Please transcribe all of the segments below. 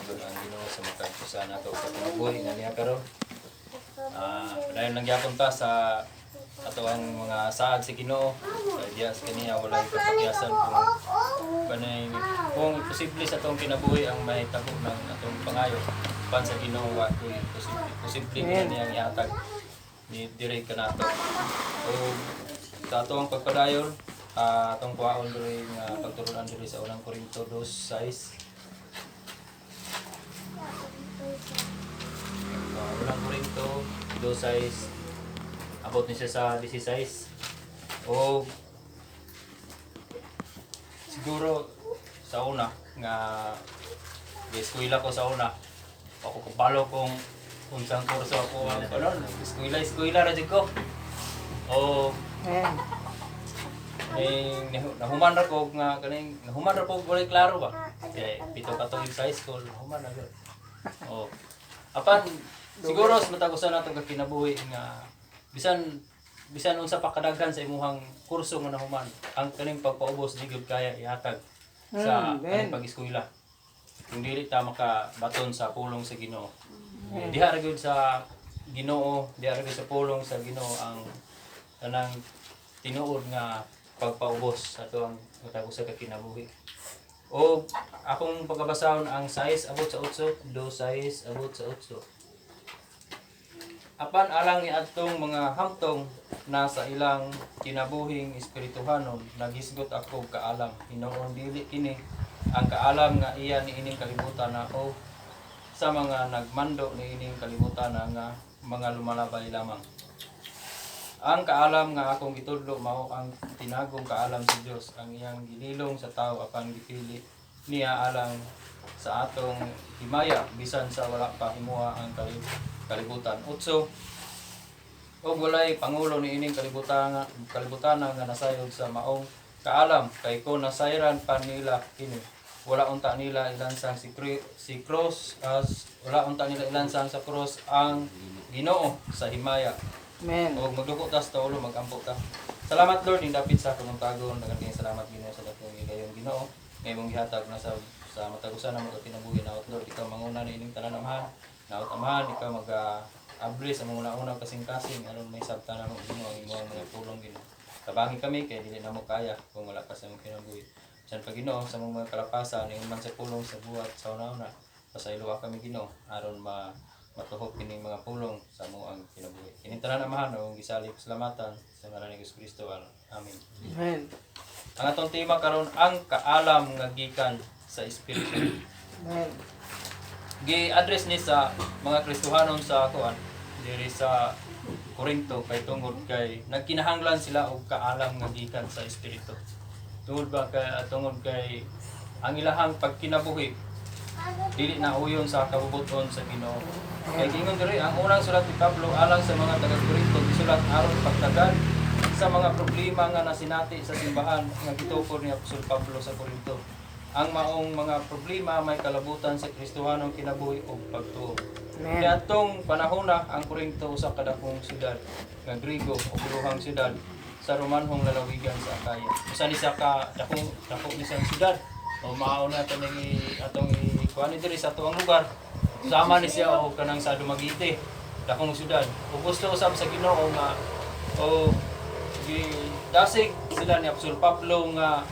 gyud ang Ginoo sa matag usa nato ka kinabuhi nga niya karon. Padayon lang gyapon ta sa ato ang mga saad sa Ginoo. Kay diya sa kaniya walay kapakyasan kung kanay kung imposible sa atong kinabuhi ang mahitabo ng atong pangayo pan sa Ginoo, wa koy posible, posible Amen. niyang ihatag ni diri kanato. O sa atong pagpadayon, atong kuhaon diri nga pagturunan diri sa Unang Korinto 2:6. Unang Korinto 2:6, abot ni siya sa 16. O siguro sa una nga eskwela ko, sa una ako kabalo kung unsang kurso ako ang kanon, eskwela eskwela ra jud ko. O Amen. ning nahuman ra ko nga kaning nahuman ra ko, walay klaro ba kay 7 ka tuig sa high school, nahuman na gyud. O apan siguro sa matag usa nato ka kinabuhi nga bisan bisan unsa pa kadaghan sa imuhang kurso nga nahuman, ang kaning pagpaubos di gyud kaya ihatag sa Amen. kaning pag-eskwela kung dili ta makabaton sa pulong sa Ginoo. Diha ra gyud sa Ginoo, diha ra gyud sa pulong sa Ginoo ang kanang tinuod nga pagpaubos sa ato ang matag usa ka kinabuhi. O akong pagkabasahon ang 6 abot sa 8, 2 6 abot sa 8. Apan alang ni adtong mga hamtong na sa ilang kinabuhing espirituhanon, naghisgot ako og kaalam. Hinuon dili kini ang kaalam nga iya niining kalibutan na o sa mga nagmando niining kalibutan na nga mga lumalabay lamang. Ang kaalam nga akong gitudlo mao ang tinagong kaalam sa Dios, ang iyang gililong sa tao apan gipili niya alang sa atong himaya bisan sa wala pa himua ang kalibutan. Utso, og walay pangulo niining kalibutan nga nasayod sa maong kaalam, kay kon nasayran pa nila kini, wala unta nila ilansang si cross as wala unta nila ilansang sa cross ang Ginoo sa himaya. Amen. Og magduko ta sa ulo, magampo ta. Salamat, Lord, ning dapit sa kamuntagon. Daghang kayong salamat, Ginoo, sa dakong higayon, Ginoo. Nga imong gihatag na sa matag usa namo ka kinabuhi. Naot, Lord, ikaw manguna niining tanan, Amahan. Naot, Amahan, ikaw mag abri sa mga una-una kasing-kasing aron may sabta namo, Ginoo, ang imong mga pulong, Ginoo. Tabangi kami kay dili namo kaya kung wala ka sa imong kinabuhi. Bisan pa, Ginoo, sa among mga kalapasan ingon man sa pulong sa buhat sa una-una. Pasayloa kami, Ginoo, aron matuhok kining mga pulong sa amo ang kinabuhi. Kining tanan, Amahan, ang gisalig salamatan sa ngalan ni Hesus Kristo. Amen. Amen. Ang atong tema karon, ang kaalam nga gikan sa espiritu. Amen. Gi-address ni sa mga Kristohanon sa kuan diri sa Corinto kay tungod kay nagkinahanglan sila og kaalam nga gikan sa espiritu. Tungod ba kay tungod kay ang ilahang pagkinabuhi dili na uyon sa kabubuton sa Ginoo. Kay giingon diri, ang unang sulat ni Pablo alang sa mga taga-Corinto gisulat aron pagtagan sa mga problema nga nasinati sa simbahan nga gitukod ni Apostol Pablo sa Corinto. Ang maong mga problema may kalabutan sa Kristohanong kinabuhi ug pagtuo. Amen. Niadtong panahona, ang Corinto usa ka dakong syudad nga Griego o duhang syudad sa Romanhong lalawigan sa Acaya. Usa ni sa ka dakong dako ni sa syudad o mao na to ning atong ikuan ni diri sa atuang lugar. Sama ni siya og kanang sa Dumaguete, dakong syudad. Ug gusto usab sa Ginoo nga o gidasig sila ni Apostol Pablo nga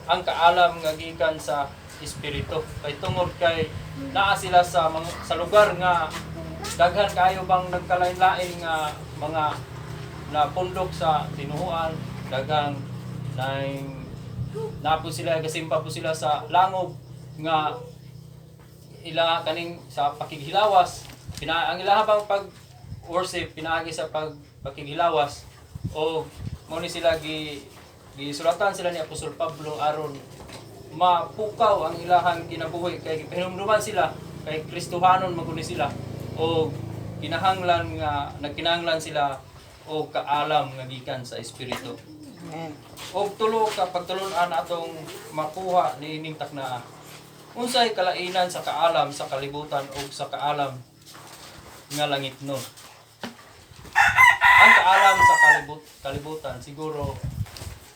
ang kaalam nga gikan sa espiritu kay tungod kay naa sila sa mga, sa lugar nga daghan kayo bang nagkalain-lain nga mga napundok sa tinuhuan, daghang naing napo sila, gasimba po sila sa langob nga ila kaning sa pakighilawas pina ang ilaha bang pag worship pinaagi sa pag pakighilawas. O mo ni sila gisulatan sila ni Apostol Pablo aron mapukaw ang ilahang kinabuhi kay gipahinumduman sila kay Kristohanon man guni sila o kinahanglan nga nagkinahanglan sila og kaalam nga gikan sa espiritu. Amen. Og tulo ka pagtulun-an atong makuha niining taknaa. Unsay kalainan sa kaalam sa kalibutan ug sa kaalam nga langitnon? Ang kaalam sa kalibutan, siguro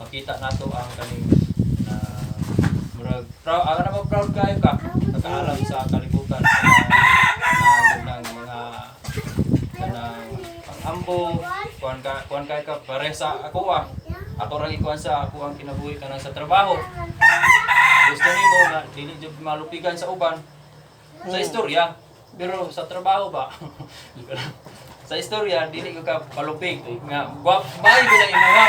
makita nato ang kaning na murag proud, ang naman proud kayo ka sa kaalam sa kalibutan. Gwapo, kuan kay ka pare sa ako ah. Ako ra gikuan sa ako ang kinabuhi kanang sa trabaho. Gusto nimo nga dili jud malupigan sa uban sa istorya, pero sa trabaho ba? Sa istorya dili ko ka palupig nga gwap maayo ko na imuha.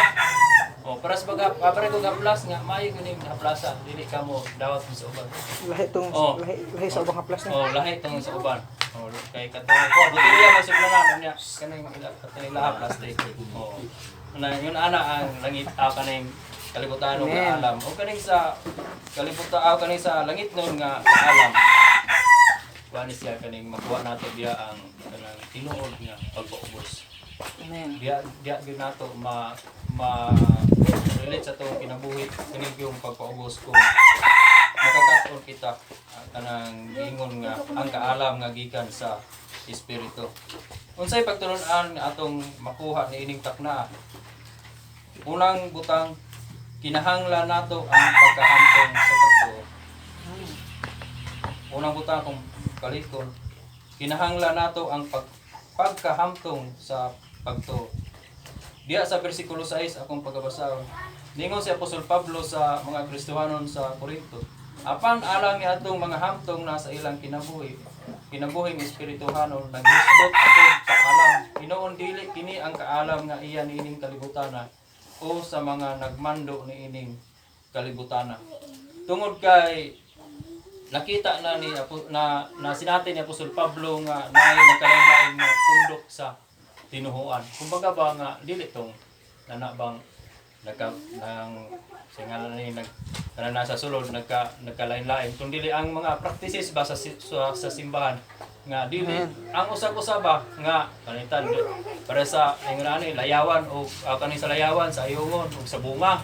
Oh, para sa baga, para ko ka plus nga maayo ko ning haplasa, dili ka mo dawat mo sa uban. Lahi tong Oh. lahi lahi sa ubang haplas na. Oh, lahi tong sa uban. Oh, kay katong ko botelya may suplanan niya kanang ila kanang ilaha plastic. Oh. Na yun ana ang langit kaning kalibutan og Amen. alam. O kaning sa kalibutan kaning sa langit nun nga alam. Kuan siya kaning makuha nato diya ang kanang tinuod nga pagpaubos. Amen. Diya diya gyud nato ma ma relate sa atong kinabuhi kaning yung pagpaubos kung makakaton kita kanang giingon nga ang kaalam nga gikan sa espiritu. Unsay pagtulon-an nga atong makuha niining takna? Unang butang, kinahanglan nato ang pagkahamtong sa pagtuo. Unang butang kung kalikon, kinahanglan nato ang pagkahamtong sa pagtuo. Diya sa versikulo 6 akong pagabasahon. Ningon si Apostol Pablo sa mga Kristohanon sa Korinto. Apan alang ni atong mga hamtong na sa ilang kinabuhi, kinabuhing espirituhanon, naghisgot ako sa alam. Hinoon dili kini ang kaalam nga iya niining kalibutana o sa mga nagmando niining kalibutana. Tungod kay nakita na ni Apo, na na sinati ni Apostol Pablo nga naay nagkalain-lain nga pundok sa tinuhuan. Kumbaga ba nga dili tong nana bang nagka nang sa ngalan ni nag kanang nasa sulod nagkalain-lain kun dili ang mga practices ba sa simbahan nga dili ang usag-usa ba nga kanitan para sa ingon ani layawan o kaning sa layawan sa ayungon o sa bunga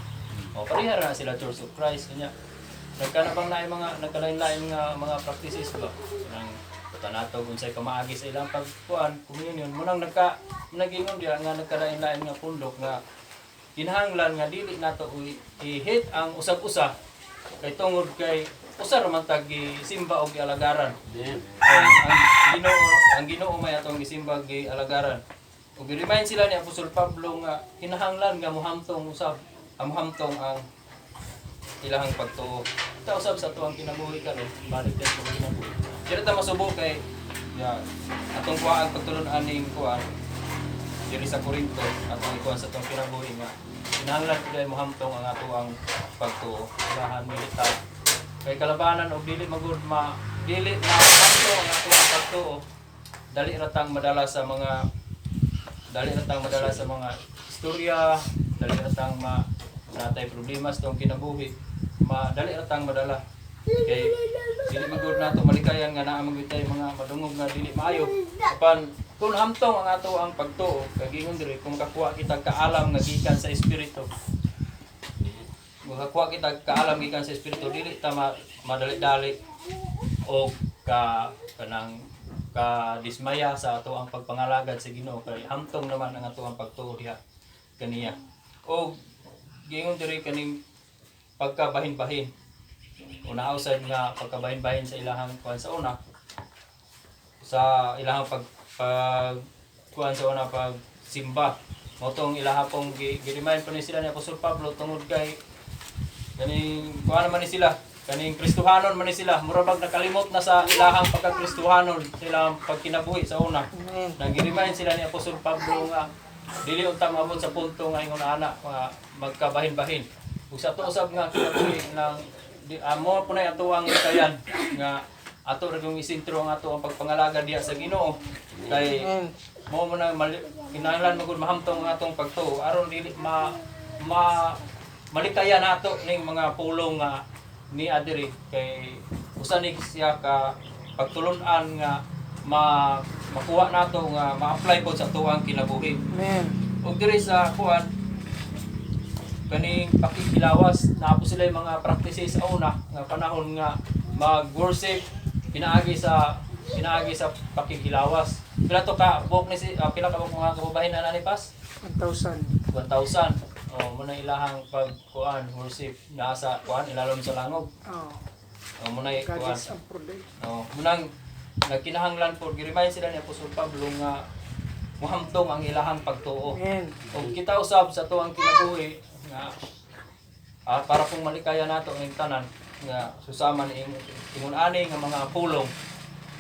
o pareha ra na sila Church of Christ kanya nagkana bang naay mga nagkalain-lain nga mga practices ba nang tanato unsay pamaagi sa ilang pagkuan communion munang nagka nagingon diha nga nagkalain-lain nga pundok nga kinahanglan nga dili nato i-hit ang usag-usa kay tungod kay usa ra man tag gisimba og gialagaran. Ang Ginoo may atong gisimba gialagaran. Ug gi-remind sila ni Apostol Pablo nga kinahanglan nga mohamtong usab ang mohamtong ang ilahang pagtuo. Ta usab sa tuang kinabuhi karon, balik din sa kinabuhi. Dili ta masubo kay ya atong kuha ang pagtulon aning kuan diri sa Korinto atong ikuan sa atong kinabuhi nga kinahanglan pud ay mohamtong ang ato ang pagtuo. Ilahan militar kay kalabanan og dili magud ma dili ma ang ato ang pagtuo, dali ra tang madala sa mga dali ra tang madala sa mga istorya, dali ra tang ma natay problema sa tong kinabuhi, madali ra tang madala kay dili magud nato malikayan nga naa man gyud tay mga madungog nga dili maayo. Apan kung hamtong ang ato ang pagtuo kay gingon diri kung kakuha kita kaalam nga gikan sa espiritu, makakuha kita kaalam gikan sa espiritu, dili ta madali-dali o ka kanang ka dismaya sa ato ang pagpangalagad sa Ginoo kay hamtong naman ang ato ang pagtuo diha kaniya. O giingon diri kaning pagkabahin-bahin, una usad nga pagkabahin-bahin sa ilahang kuan sa una sa ilahang pag pag kuan sa una pag simba mo tong ilaha pong gi-remind pa ni sila ni Apostol Pablo tungod kay kaning kuan naman ni sila, kaning Kristohanon man ni sila, mura bag nakalimot na sa ilahang pagka-Kristohanon sa ilahang pagkinabuhi sa una. Amen. Nang gi-remind sila ni Apostol Pablo nga dili unta maabot sa punto nga ingon ana nga magkabahin-bahin. Ug sa ato usab nga kinabuhi nang di amo po na ato ang likayan nga ato ra yung isentro ang ato ang pagpangalaga diha sa Ginoo kay Amen. mo mo na mali, kinahanglan magud mahamtong ang atong pagtuo aron dili ma ma malikaya nato ning mga pulong nga ni adiri kay usa ni siya ka pagtulun-an nga ma makuha nato nga ma-apply pod sa atuang kinabuhi. Amen. Ug diri sa kuan kaning pakikilawas naa po sila yung mga practices sa una nga panahon nga mag-worship pinaagi sa pakikilawas. Pila to ka buok ni si pila ka buok mga kababahin na ni pas? 1,000. 1,000. Oh, muna ilahang pag kuan worship naa sa kuan ilalom sa langog. Oh. Oh, muna kuan. Goddess Aphrodite. Oh, munang nagkinahanglan po gi-remind sila ni Apostol Pablo nga muhamtong ang ilahang pagtuo. Amen. Ug kita usab sa tuang kinabuhi nga para pong malikaya nato ang tanan nga susama ni ingon ani nga mga pulong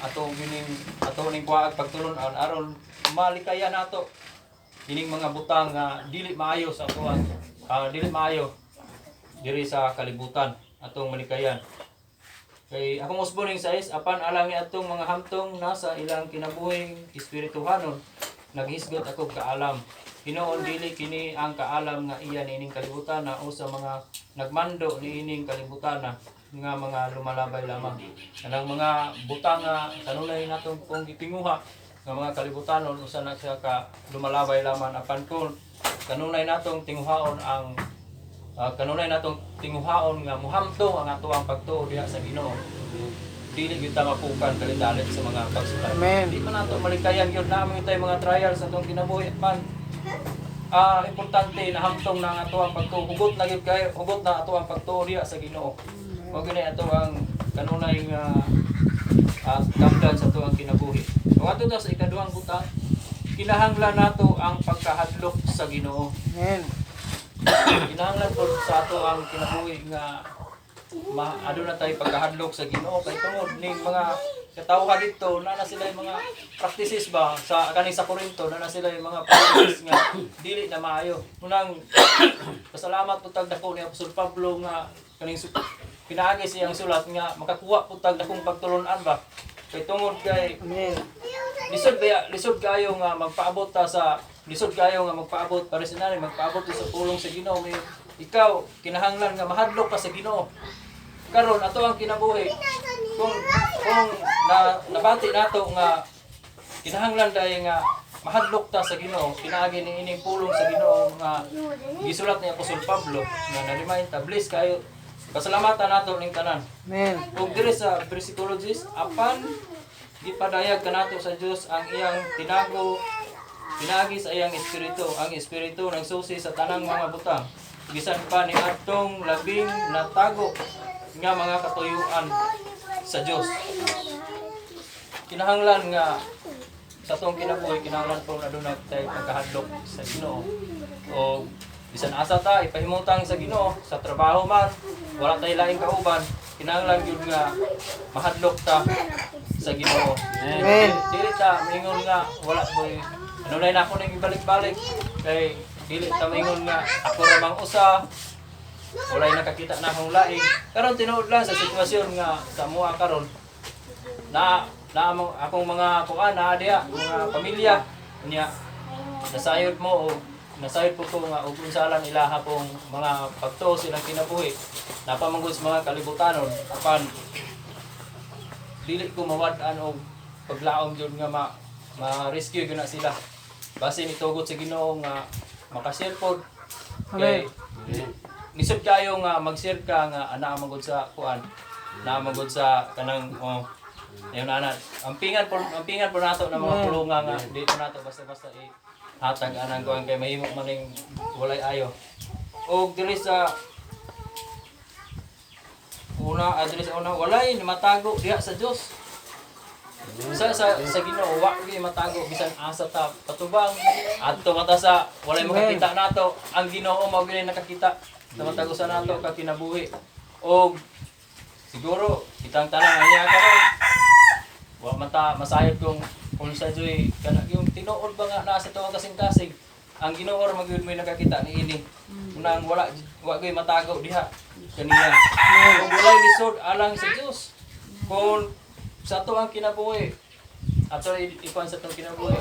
ato gining ato ning kuwaag pagtulon-an aron malikaya nato ining mga butang nga dili maayo sa atuan, dili maayo diri sa kalibutan, atong malikayan. Kay akong usbon ning sais, apan alang ni atong mga hamtong nasa ilang kinabuhing espirituhanon, naghisgot ako kaalam. Hinuon dili kini ang kaalam nga iya niining kalibutan na o sa mga nagmando niining kalibutan na nga mga lumalabay lamang. Kanang mga butang nga kanunay natong kung gitinguha nga mga kalibutanon, usa na siya ka lumalabay lamang, apan kung kanunay natong tinguhaon ang kanunay natong tinguhaon nga muhamtong ang atoang pagtuo diha sa Ginoo, dili gyud ta mapukan dalit-dalit sa mga pagsulay. Amen. Di man nato malikayan gyud namin tayo mga trials sa atong kinabuhi man. Importante na hamtong na ang atoang pagtuo. Hugot na gyud kayo, hugot na ato ang pagtuo diha sa Ginoo. Mao gyud ato ang kanunay nga kamdan sa atoang kinabuhi. Ug ato ta sa ikaduhang butang, kinahanglan nato ang pagkahadlok sa Ginoo. Amen. Kinahanglan po sa ato ang kinabuhi nga aduna tayo pagkahadlok sa Ginoo kay tungod ning mga katawhan dito na na sila yung mga practices ba sa kaning sa Corinto, na na sila yung mga practices nga dili na maayo. Unang pasalamat po tag dako ni Apostol Pablo nga kaning pinaagi siyang sulat nga makakuha po tag dakong pagtulun-an ba kay tungod kay Amen. lisod ba, lisod kayo nga magpaabot ta sa lisod kayo nga magpaabot para sa nanay magpaabot ta sa pulong sa Ginoo. May ikaw kinahanglan nga mahadlok ka sa Ginoo. Karon ato ang kinabuhi, kung na, nabati nato nga kinahanglan dahil nga mahadlok ta sa Ginoo pinaagi ni ining pulong sa Ginoo nga gisulat ni Apostol Pablo nga na-remind ta, bless kayo, pasalamatan nato ning tanan. Amen. Ug diri sa versicologist, apan gipadayag kanato sa Dios ang iyang tinago pinaagi sa iyang espiritu. Ang espiritu ng susi sa tanang mga butang, bisan pa ni atong labing natago nga mga katuyuan sa Dios. Kinahanglan nga sa atong kinabuhi, kinahanglan po na aduna tayo pagkahadlok sa Ginoo. O bisan asa ta ipahimutang sa Ginoo, sa trabaho man, wala tay laing kauban, kinahanglan gyud nga mahadlok ta sa Ginoo. Amen. Dili ta maingon nga wala boy ano na ako nang ibalik-balik kay dili ta maingon nga ako ra mang usa, walay nakakita na akong laing. Karon tinuod lang sa sitwasyon nga sa mua karon na na akong mga kuan na diha mga pamilya niya, nasayod mo o nasayod po ko nga og unsa lang ilaha pong mga pagtuo silang kinabuhi napamanggod sa mga kalibutanon, apan dili ko mawad-an og paglaom jud nga ma ma-rescue gyud na sila, basin itugot sa Ginoo nga makashare pod kay lisod kayo nga mag-share ka nga ana manggod sa kuan, naa manggod sa kanang, oh, ayun ana, ampingan po nato ng mga pulunga nga di po nato basta-basta i hatag anang kuan kay mahimo man ning walay ayo. Og diri sa una, diri sa una, walay matago diha sa Dios, sa Ginoo wa gyud matago bisan asa ta patubang adto mata sa walay makakita nato, ang Ginoo mao gyud nakakita sa matag usa nato ka kinabuhi. Og siguro kitang tanan anya karon wa man ta masayod kung unsa joy kana yung tinuod ba nga naa sa tuong kasing-kasing. Ang Ginoo ra magyud may nakakita niini. Unang wala wa gyud matago diha kaniya. Kung walay lisod alang sa Dios, kung sa ato ang kinabuhi, ato ikuan sa atong kinabuhi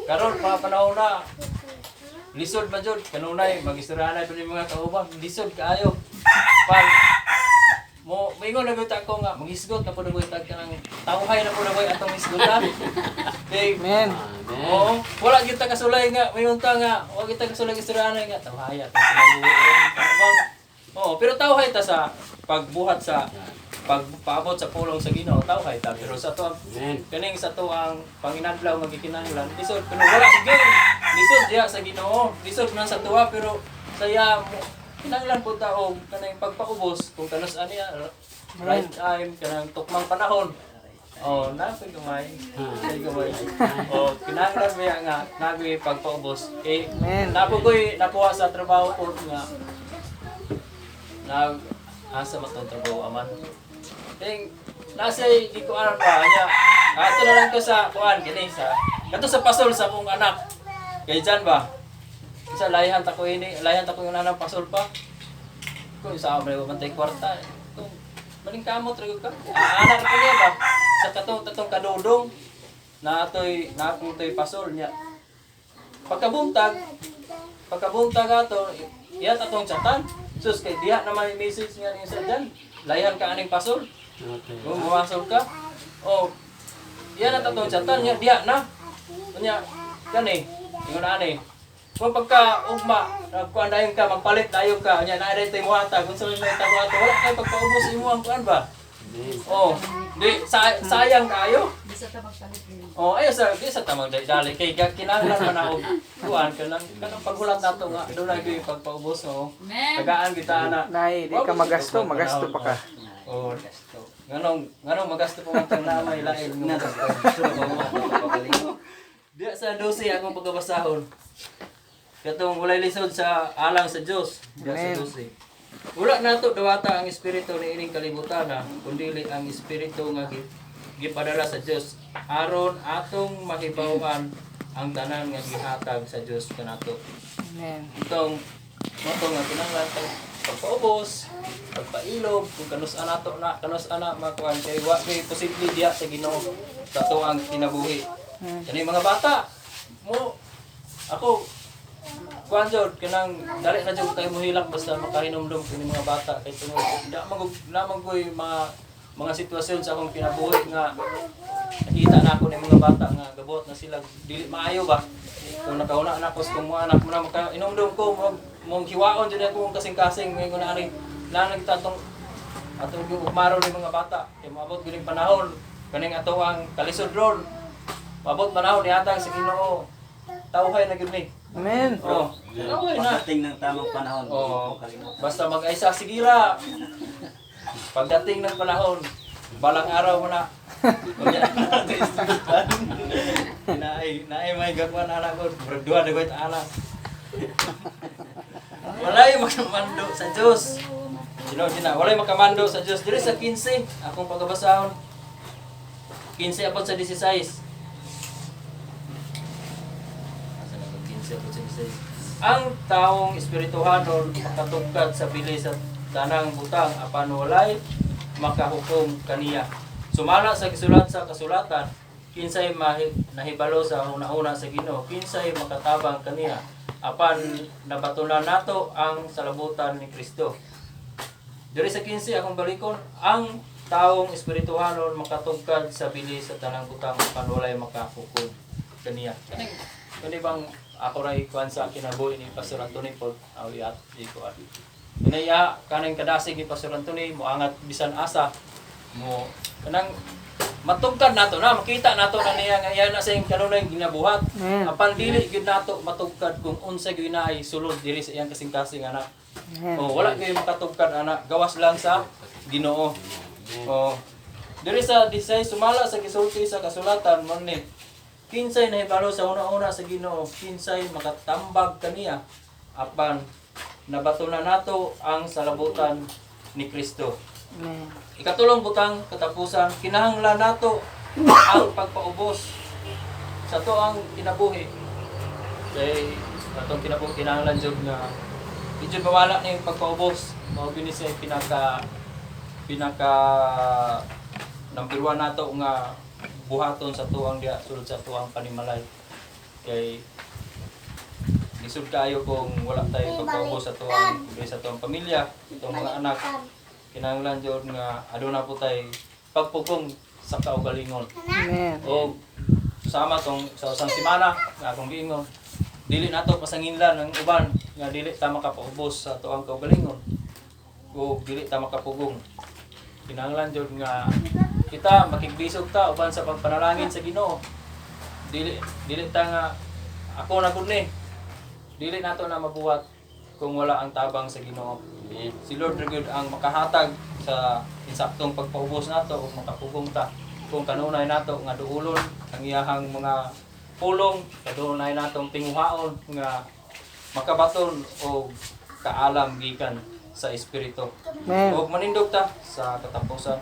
karon pa panahon na lisod man jud kanunay magistoryahan na mga kauban, lisod kaayo pag mo maingon na gyud ako nga manghisgot na pud tag kanang tawhay na pud atong hisgutan kay Amen. Oo, wala kita kasulay nga mayon ta nga wa kita kasulay istoryahan nga tawhaya ta. Oo, pero tawhay ta sa pagbuhat sa pagpaabot sa pulong sa Ginoo, tawhay ta, pero sa ato ang kaning sa to ang panginadlaw nga gikinahanglan lisod, pero wala gyud lisod diha sa Ginoo, lisod man sa tuwa, pero saya mo kinahanglan po ta og kanang pagpaubos kung kanus aniya right time, kanang tukmang panahon. Oh, napoy gamay. Napoy gamay. Oh, kinahanglan ba nga nagoy pagpaubos. Eh, Amen. napo ko'y nakuha sa trabaho ko nga nag asa man tong trabaho aman. Ting nasa di ko alam pa nya. Ato na lang ko sa kuan kini sa kato sa pasol sa akong anak. Kay Jan ba? Sa layhan ta ko ini, layhan ta ko yung anak pasol pa. Kung sa amay ko bantay kwarta. Kung maling kamot ra gyud ka. Ah, anak ko niya ba? Sa katong tatong kadudong na atoy na akong toy pasol niya. Pagkabuntag, pagkabuntag ato, iya atong chatan. Sus kay diha na may message nga niya sa dyan. Layhan ka aning pasol. Okay. Kung bumasol ka. Oh, iya na tatong chatan niya diha na. Unya kani, ingon ani. Kung pagka ugma, nagkuan dayon ka, magpalit dayon ka, unya naa day muhatag, unsa may may tago ato, wala kay pagpaubos imo ang kuan ba? Amen. Oh, di sa, sayang kayo. Di sa ta magpalit yun. Oh, ayo sa di sa tamang dali kay kinahanglan man na og kuan kanang kanang paghulat nato nga dunay gyud pagpaubos, oh. Amen. Tagaan kita ana. Nay, di ka magasto, magasto pa ka. Oh, nganong nganong magasto pa man tang naamay lain nga magasto. Diya sa 12 akong pagkabasahon. Katong walay lisod sa alang sa Dios. Diya sa Amen. 12. Wala nato dawata ang espiritu ni ining kalibutan ha, kundi ang espiritu nga gipadala sa Dios aron atong mahibaw-an ang tanan nga gihatag sa Dios kanato. Amen. Itong moto nga kinahanglan tag pagpaubos, pagpailob, kung kanus ana to na, kanus ana makuan kay wa kay posible diya sa Ginoo sa ato ang kinabuhi. Amen. Kani mga bata, mo ako kuan jud kanang dali na jud kayo mohilak basta makahinumdum kini mga bata kay tungod da magug na maggoy mga sitwasyon sa akong kinabuhi nga nakita na ako ng mga bata nga gabot na sila dili maayo ba kung nakauna na ako sa kung mga anak mo na maka inumdum ko mo mong hiwaon jud ako kasing-kasing ngayon na ani na nagtatong atong yung ugmaro ni mga bata kay moabot gyud ning panahon kaning ato ang kalisod ron moabot panahon nihatag sa Ginoo tawhay na gyud ni. Amen. Oh, tawhay na. Pagdating ng tamang panahon, Oo. huwag mo kalimutan. Basta mag-aysa sigira. Pagdating ng panahon, balang araw mo na. Unya, naay, naay may gagwan anak ko. Murag duha na ko'y anak. Walay makamando sa Diyos. Sino na, walay makamando sa Diyos. Diri sa 15, akong pagabasahon. 15 abot sa 16. Asa na ko 15 abot sa 16. Ang taong espirituhanon makatugkad sa bili sa tanang butang apan walay makahukom kaniya. Sumala sa gisulat sa kasulatan, kinsay nahibalo sa una-una sa Ginoo, kinsay makatabang kaniya apan nabatunan nato ang salabutan ni Kristo. Diri sa 15 akong balikon, ang taong espirituhanon makatugkad sa bili sa tanang butang apan walay makahukom kaniya. Kaning kani bang ako ray kuan sa kinabuhi ni Pastor Anthony po awi at di ko at. Inaya kaning kadasig ni Pastor Anthony moangat bisan asa mo kanang matugkad nato na makita nato na niya nga iya na sa iyang kanunay ginabuhat. Amen. Apan dili gyud nato matugkad kung unsa gyud na ay sulod diri sa iyang kasing-kasing anak. Amen. Oh, wala kayo makatugkad ana, gawas lang sa Ginoo. Oh. Diri sa disay sumala sa gisulti sa kasulatan mo ni kinsay nahibalo sa una-una sa Ginoo, kinsay makatambag kaniya apan nabato na nato ang salabutan ni Kristo. Amen. Ikatulong butang katapusan, kinahanglan nato ang pagpaubos sa to ang kinabuhi. Kay atong kinabuhi kinahanglan jud nga di jud mawala na yung pagpaubos. Mao gyud ni siya pinaka pinaka number one nato nga buhaton sa tuang diya sulod sa tuang panimalay. Kay lisod kayo kung wala tayo pagpaubos sa tuang pamilya, itong mga anak, kinahanglan jud nga aduna po tay pagpugong sa kaugalingon. Amen. O sama tong sa usang semana nga akong giingon dili nato pasanginlan ang uban nga dili ta makapaubos sa tuang kaugalingon o dili ta makapugong. Kinahanglan jud nga kita makigbisog ta uban sa pagpanalangin sa Ginoo. Dili dili ta nga ako na gud ni. Dili nato na mabuhat kung wala ang tabang sa Ginoo. Amen. Si Lord ra gyud ang makahatag sa insaktong pagpaubos nato o makapugong ta. Kung kanunay nato nga duulon ang iyahang mga pulong, kanunay natong tinguhaon nga makabaton og kaalam gikan sa Espiritu. Amen. Og manindog ta sa katapusan.